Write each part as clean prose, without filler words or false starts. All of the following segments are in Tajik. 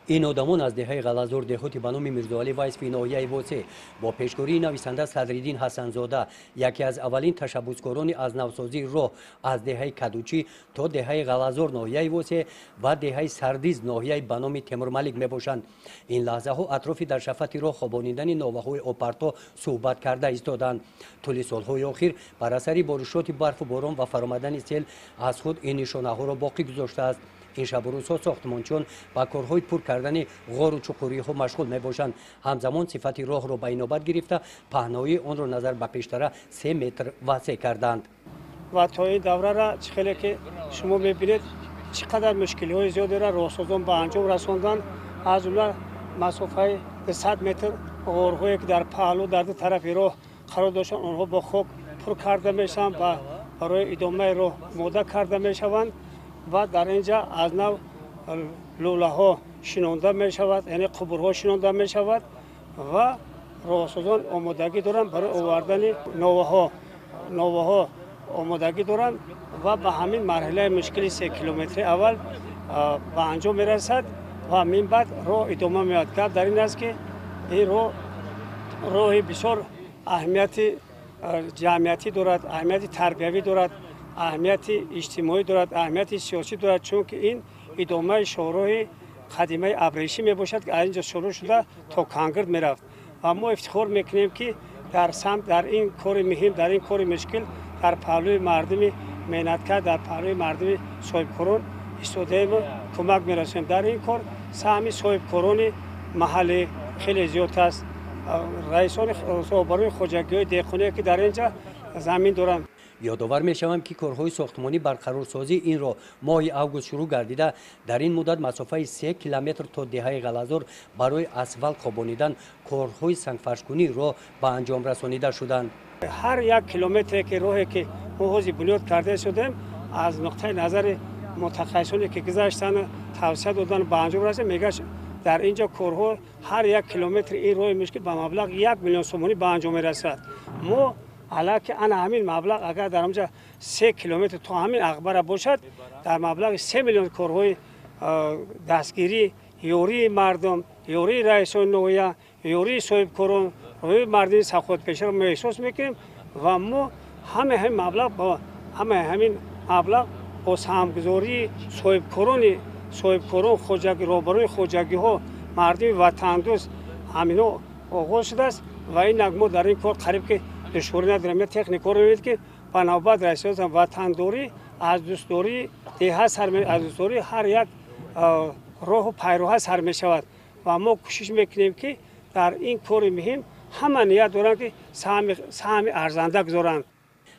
Ин одамон аз деҳаи Ғалазор, деҳоти ба номи Мирзоалӣ Вайсфи ноҳияи Восе, бо пешгории нависанда Садриддин Ҳасанзода, яке аз аввалин ташаббускорони аз навсозии роҳ аз деҳаи Кадучӣ то деҳаи Ғалазор ноҳияи Восе ва деҳаи Сардиз ноҳияи ба номи Темурмалик мебошанд. Ин лаҳзаҳо атрофи дар шафати роҳ хобонидани новаҳои обпарто суҳбат карда истоданд. Тӯли солҳои охир бар асари боришоти барфу борон ва фаромадани сел аз худ ин нишонаҳоро боқӣ гузоштааст. Ин шабу рӯзҳо сохтмончиён ба корҳои пур кардани ғору чуқуриҳо машғул мебошанд. Ҳамзамон сифати роҳро ба инобат гирифта, паҳноии онро назар ба пештара 3 метр васеъ карданд. Ва то ин даврара чӣ хеле ки шумо мебинед, чӣ қадар мушкилиҳои зиёдеро роҳсозон ба анҷом расонданд. Аз ҷумла масофаи 200 метр ғорҳое ки дар паҳлӯ дар ду тарафи роҳ қарор доштанд, онҳо бо хок пур карда мешаванд ва барои идомаи роҳ омода карда мешаванд. Ва дар ин ҷа аз нав лӯлаҳо шинонда мешавад, яъне қубурҳо шинонда мешавад ва роҳсозон омодагӣ доранд барои овардани новаҳо. Новаҳо омодагӣ доранд ва ба ҳамин марҳилаи мушкили 3 километри аввал ба анҷом мерасад ва минбаъд роҳ идома меёбад. Гап дар ин аст, ки ин роҳ роҳи бисёр аҳамияти ҷамъиятӣ дорад, аҳамияти тарбиявӣ дорад, аҳамияти иҷтимоӣ дорад, аҳамияти сиёсӣ дорад, чунки ин идомаи шоҳроҳи қадимаи абрешӣ мебошад, ки аз ин ҷо шурӯъ шуда то Кангирд мерафт. Ва мо ифтихор мекунем, ки дар самт, дар ин кори муҳим, дар ин кори мушкил дар паҳлӯи мардуми меҳнаткар, дар паҳлӯи мардуми соҳибкорон истодаему кӯмак мерасонем. Дар ин кор саҳми соҳибкорони маҳаллӣ хеле зиёд аст. Раисони роҳбарони хоҷагиҳои деҳқоние, ки дар ин ҷа замин доранд. Ёдовар мешавам, ки корҳои сохтмонӣ барқарорсозии ин роҳ моҳи август шурӯъ гардида, дар ин муддат масофаи 3 километр то деҳаи Ғалазор барои асфалт хобонидан корҳои сангфаршкунии роҳ ба анҷом расонида шуданд. Ҳар як километре ки роҳе ки мо ҳозир бунёд карда шудем, аз нуқтаи назари мутахассисоне ки гузаштанд, тавсия додан, ба анҷом расид, мегӯяд, дар ин ҷо корҳо ҳар як километри ин роҳи мушкил ба маблағи 1 миллион сомонӣ ба анҷом мерасад. Мо аллакай ана ҳамин маблағ агар дар онҷа 3 километр то ҳамин Ағбара бошад, дар маблағи 3 миллион корҳои дастгирӣ, ёрии мардум, ёрии раисони ноҳия, ёрии соҳибкорон, роҳи мардуми саховатпешаро мо эҳсос мекунем ва мо ҳамаи ҳамин маблағ бо ҳамаи ҳамин маблағ бо саҳмгузории соҳибкорон, хоҷагӣ, роҳбарони хоҷагиҳо, мардуми ватандӯст ҳамино оғоз шудааст ва инак мо дар ин кор қариб ки душворӣ надорем. Техникаро мебинед, ки ба навбат расидан. Ватандорӣ аз дӯстдории деҳа сар, аз дӯстдории ҳар як роҳу пайроҳа сар мешавад ва мо кӯшиш мекунем, ки дар ин кори муҳим ҳама ният доранд, ки саҳми арзанда гузоранд.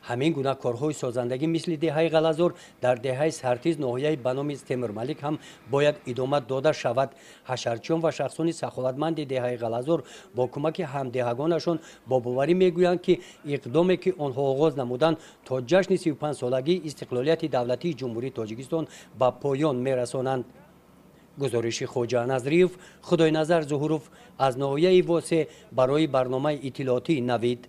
Ҳамин гуна корҳои созандагӣ мисли деҳаи Ғалазор дар деҳаи Сартиз ноҳияи ба номи Темурмалик ҳам бояд идома дода шавад. Ҳашарчиён ва шахсони саховатманди деҳаи Ғалазор бо кӯмаки ҳамдеҳагонашон бо боварӣ мегӯянд, ки иқдоме ки онҳо оғоз намуданд, то ҷашни 35-солагии истиқлолияти давлатии Ҷумҳурии Тоҷикистон ба поён мерасонанд. Гузориши Хоҷа Назриев, Худойназар Зуҳуров аз ноҳияи Восе барои барномаи иттилоотии Навид.